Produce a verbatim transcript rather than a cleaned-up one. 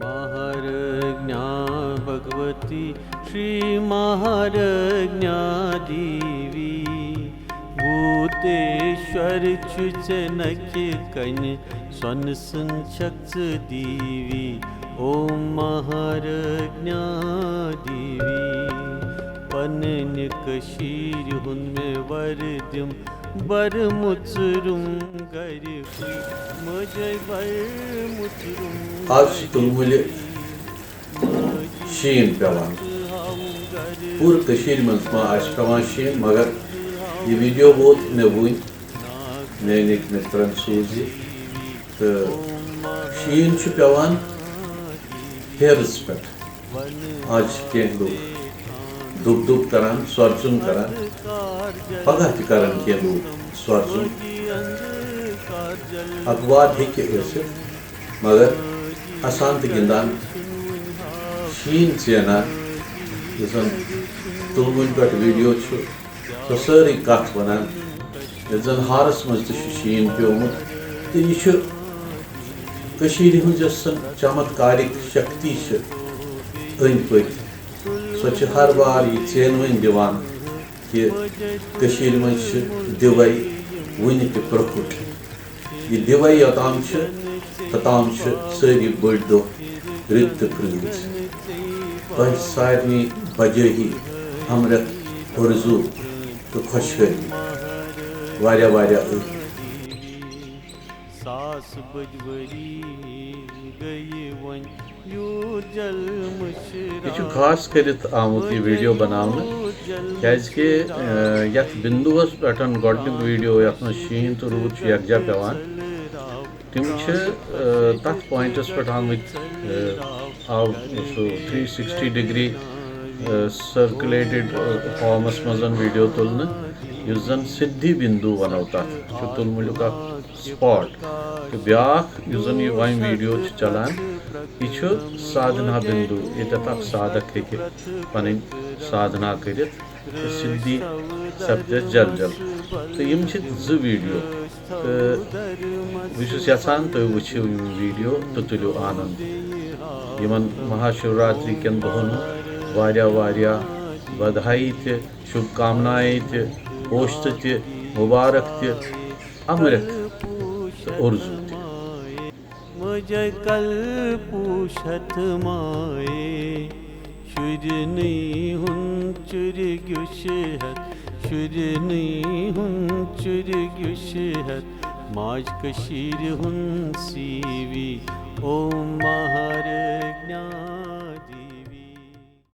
महारज्ञा भगवती श्री महारज्ञा देवी। भूतेश्वर छु ژےٚ نکہِ کنہِ سۄنہٕ سٕنٛز چھکھ ژٕ دیوی۔ اوم مہارجنا دیوی۔ پننہِ کٔشیٖرِ ہُنٛد مےٚ ور دِم، بر مُژرُم گرِ۔ مجھے بر مُژرُم۔ آز چھُ تُلمُلہِ شیٖن پٮ۪وان۔ پوٗرٕ کٔشیٖرِ منٛز ما آسہِ پٮ۪وان شیٖن، مگر یہِ ویٖڈیو ووت مےٚ وُنۍ، میٛانہِ أکۍ مِترَن سوٗز یہِ۔ تہٕ شیٖن چھُ پٮ۪وان ہیرَس پٮ۪ٹھ۔ آز چھِ کینٛہہ لُکھ دُب دُب کران، سۄرزُن کران، پگاہ تہِ کرن کینٛہہ لوٗکھ سۄرزُن۔ اکھ واد ہیٚکہِ ٲسِتھ، مگر اَسان تہٕ گِنٛدان، شیٖن ژینان، یُس زَن تُلمُلہِ پٮ۪ٹھ ویٖڈیو چھُ، سۄ سٲرٕے کَتھ وَنان، ییٚلہِ زَن ہارَس منٛز تہِ چھُ شیٖن پیوٚمُت، تہٕ یہِ چھُ کٔشیٖرِ ہٕنٛز یۄس زَن چمتکارِک شکتی چھِ أنٛدۍ پٔکۍ، سۄ چھِ ہر وار یہِ ژینوٕنۍ دِوان کہِ کٔشیٖرِ منٛز چھِ دِوَے وُنہِ تہِ پرٛوٚکھُٹ۔ یہِ دِوَے یوٚتام چھِ، توٚتام چھِ سٲری بٔڑۍ دۄہ رٕتۍ تہٕ پرٛٲنۍ۔ تۄہہِ سارنٕے بجٲہی ہمرتھ، اُرزو تہٕ خۄشحٲلی۔ واریاہ واریاہ أتھۍ۔ ساس بٔدۍ ؤری گٔیہِ وۄنۍ یوٗت جل مُشرا۔ یہِ چھُ خاص کٔرِتھ آمُت یہِ ویٖڈیو بناونہٕ، کیازِ کہِ، ٲں، یتھ بِندُوس پٮ۪ٹھ گۄڈٕنیُک ویٖڈیو، یتھ منٛز شیٖن تہٕ روٗد چھُ یکجا پٮ۪وان، تِم چھِ، ٲں، تتھ پوینٹس پٮ۪ٹھ آمٕتۍ، ٲں، آو سُہ تھرٛی سِکسٹی ڈگری، ٲں، سرکولیٹڈ، ٲں، فارمس منٛز ویٖڈیو تُلنہٕ، یُس زن سِدھی بِندُو ونو تتھ، چھُ تُلمُلیُک اکھ سپاٹ۔ تہٕ بیٛاکھ یُس زَن یہِ وۄنۍ ویٖڈیو چھُ چلان، یہِ چھُ سادھنا بِندُو، ییٚتٮ۪تھ اکھ سادھک ہیٚکہِ پنٕنۍ سادھنا کٔرِتھ تہٕ سِدھی سپدٮ۪س جل جل۔ تہٕ یِم چھِ زٕ ویٖڈیو۔ تہٕ بہٕ چھُس یَژھان تُہۍ وٕچھِو یِم ویٖڈیو تہٕ تُلِو آنند۔ یِمن مہاشِوراتری کٮ۪ن دۄہن واریاہ واریاہ بدہایی تہِ، شُبھ کامنایہِ تہِ، اوشتہٕ تہِ، مُبارک تہِ، امرت تہٕ اُرزو تہِ۔ مجھے کل پوشت مائے، شُرنٕے ہُنٛد چُرۍ گیُش ہٮ۪تھ، شُرنٕے ہُنٛد چُرۍ گیُش ہٮ۪تھ، ماجہِ کٔشیٖرِ ہُنٛد سیٖوی۔ اوم مہارجنا